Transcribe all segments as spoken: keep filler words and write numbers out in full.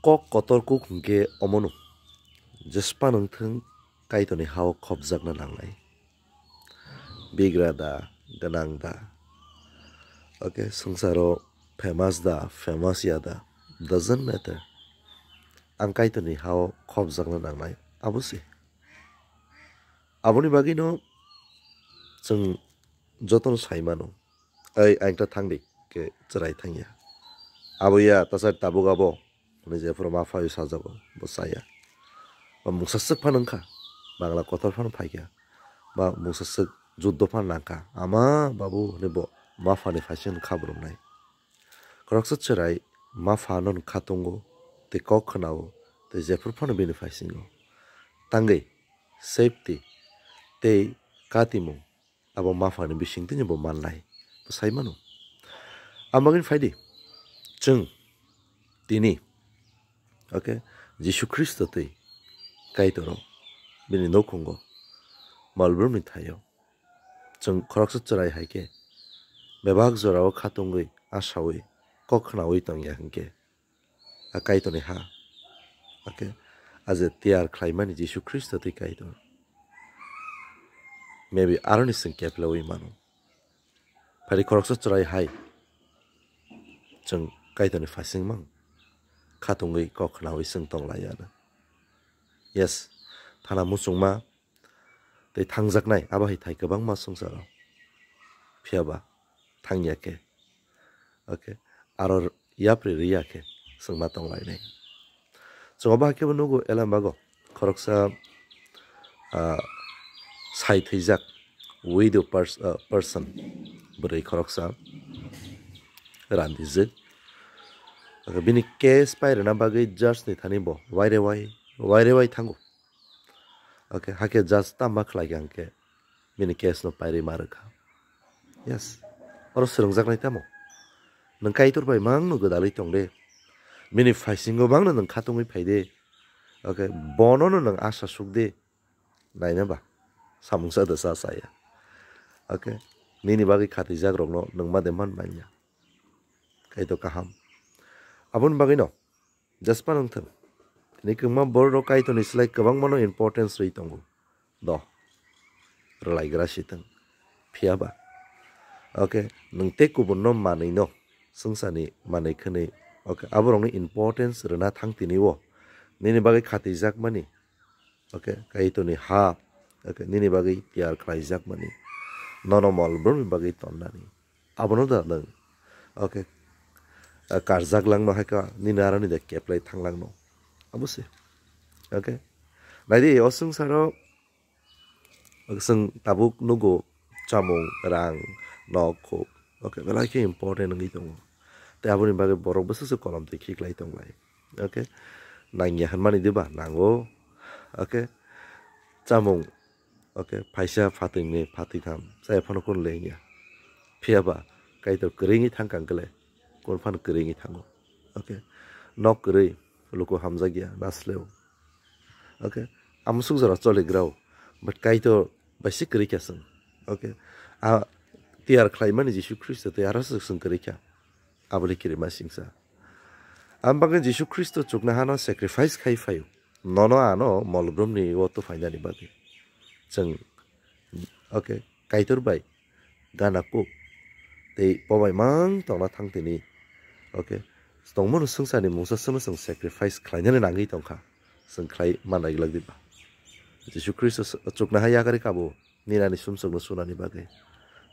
Kok kotor kuk hwnkhe omono, jespa nwng thwng Kaitorni hao khopjakna nangnai. Bigra da, gwnang da, okay, swngcharo famous da, famous ya da, doesn't matter. Ang Kaitorni hao khopjakna nangnai, abo se. Aboni bagwino chwng jotono sai mano, "Ei, ang ta thang di," khe chwrai thang ya. "Abo ya, ta sai tabuk abo," hwnwi jephuru ma phaio sajago, bo chaya. Ba mungsa swk phano wngkha, Bangla kotor phano phaikha, ba mungsa swk juddo phano nangkha, "Ama, babu," hwnwi bo ma phani phaising kha brumnai. Khoroksa chwrai ma phano kha tongo, tei kok khwnao, tei jephuru phano bini phaisingo. Tangwi safety tei katimung abo ma phani bisingtwi bo mannai, bo sai mano. Ang bagwino phai di, chwng tini, okay, Jisu Khristo twi Kaitoro bini nukhungo, malbrumni thaio. Chwng khoroksa chwrai hai khe bebak jorao kha tongwi, asaui, kok khnaui tong ya hwn khe, a Kaitorni ha, okay, a je tiyar khlaimani Jisu Khristo twi Kaitor, maybe aroni chwng kepleui mano. Phari khoroksa chwrai hai chwng Kaitorni phaisingmang kha tongwi kok khnaui chwng tong lai ya na. Yes, thana muchungma tei thangjaknai abo hai thai kwbangma swngcharo. Phiya ba thang ya khe, okay, aro yapri ri ya khe chwng ma tong lainai. Chwng abo hai khe bo nugo Elembago khoroksa, ah, sai thwijak widow pers-, ah, person, bwrwi khoroksa randijwk. Bini case pai rwna bagwi judge ni thani bo waire wai, waire wai thango. Okay, hakhe judge tamo khlai kha hwnkhe bini case no pairwi ma rwkha. Yes. Oro swrwngjaknai tamo? Nwng Kaitor bai mangno gwdalwi tong de. Bini phaisingo bangno nwng khatungwi phai de. Okay, bono no nwng asa suk de. Naina ba? Samung sa da sa saya. Okay. Nini bagwi khatijak rokno nwng ma de man manya. Kaitor kaham. Aboni bagwi no jespa nang thang. Tini kwbangma borok rok Kaitorni slai kwbangma no importance rwi tongo. Do. Rwlaigra si thang. Phiya ba? Okay, nwng tei kubun no manwi no, swngcharni manwi khwnwi, okay, abo rokni importance rwna thang tini o. Nini bagwi khatijak mani, okay, Kaitorni ha, okay, nini bagwi tiyar khlaijak mani, nono mol brumni bagwi tonnani. Abono da nwng, okay, ah, karjak langno hai kha, nini aroni da keplai thang langno. Abo se. Okay. Naidi, o swngcharo, okay, chwng tabuk nugo chamung, rang, nok, khuk. Okay, belai khe important wngwi tongo. Tei aboni bagwi borok bwswk se kolom twi khiklai tonglai. Okay. Nangya hwnmani diba? Nango. Okay. Chamung. Okay, phaisa phatwini phatwitham chaya phano kun lengya. Phiya ba Kaitor kwrwngwi thang kang kle, kun phano kwrwngwi thango. Okay, nok kwrwi, luku hamjakya, nasleo. Okay, amsuk jora choligrao, but Kaitor bai se kwrwi kha chwng. Okay, a tiyar khlaimani Jisu Khristo tei aro se chwng kwrwi kha. Aboni kirima singsa. Ang bagwi Jisu Khristo chukna hano sacrifice khai phaio. Nono ano mol brumni o tuphainani bagwi. Chwng, okay, Kaitor bai gana kuk tei pobai mang tongna thang tini. Okay, tongmano swngcharni mungsa swngno chwng sacrifice khlainani nangwi tongkha. Chwng khlai manai glak diba? Jisu Khristo chukna hai yakarwi kabo. Nini ani sumsokno sunani bagwi.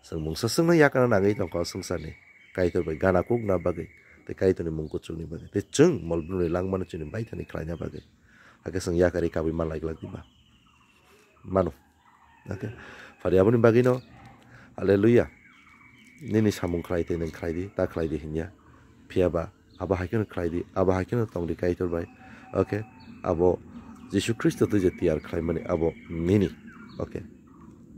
Chwng mungsa swngno yakana nangwi tongkha o swngcharni Kaitor bai gana kukna bagwi tei Kaitorni mung kuchukni bagwi tei chwng mol brumni langmano chini baithani khlaina bagwi. Hakhe chwng yakarwi kabwi manlai glak diba? Mano. Hakhe phari aboni bagwino, hallelujah. Nini samung khlai tei nwng khlai di, ta khlai di hinya. Phiya ba abo hai kheno khlai di, abo hai kheno tong di Kaitor bai. Okay, abo Jisu Khristo twi je tiyar khlaimani abo nini. Okay,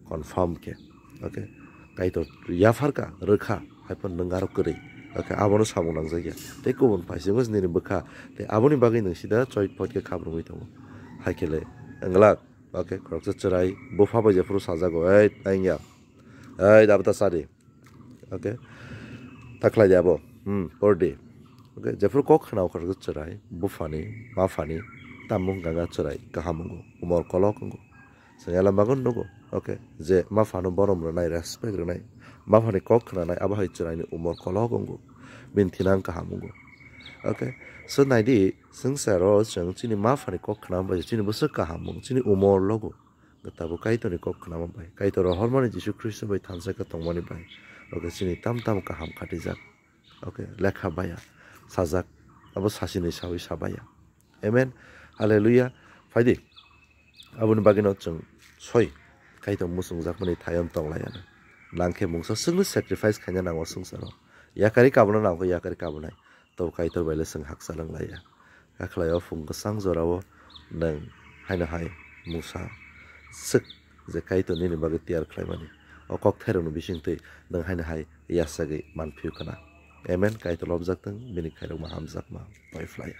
confirm khe. Okay, Kaitor yapharkha, rwkha, hai phano nwng aro kwrwi. Okay, abono samung nangjakya. Tei kubun phaisingwis nini bwkha. Tei aboni bagwi nwng sida choi phot khe khabrumwi tongo. Hai khe le, wnglak. Okay, khoroksa chwrai, bupha bai jephuru sajago, "Ei, nangya. Ei, dabo ta sa di." Okay. Ta khlai di abo. Hmm, por di. Okay, jephuru kok khna okha chwrai, buphani, maphani, tamung gaga chwrai kaham wngo, umor kolok wngo. Chwng ela magun nugo, okay, je maphano borom rwnai, respect rwnai, maphani kok khnanai, abo hai chwraini umor kolok wngo, bini thinang kaham wngo. Okay, so naidi, swngcharo chwng chini maphani kok khna bai chini bwswk kaham wngo, chini umor logo. Tabuk Kaitorni kok khnama bai, Kaitor rohormani Jisu Khristo bai thansa khe tongmani bai, okay, chini tam tam kaham khatijak. Okay, lekha baya, sajak, abo sasinwi sawi sabaya. Amen. Hallelujah. Phaidi. Aboni bagwino chwng soi Kaitor muchungjakmani thayom tonglaiya. Nangkhe mungsa swkno sacrifice khaina nango swngcharo. Yakari kabuna nangkhe yakari kabunai. To Kaitor baile chwng haksa langlaiya. Kakhlai o phung kwchang jorao nwng haino hai mungsa swk je Kaitor nini bagwi tiyar khlaimani. O kokthairokni bisingtwi nwng haino hai yachagwi manphio kana. Amen. Kaitor lobjak thung, bini khairokma hamjakma pai phlaiya.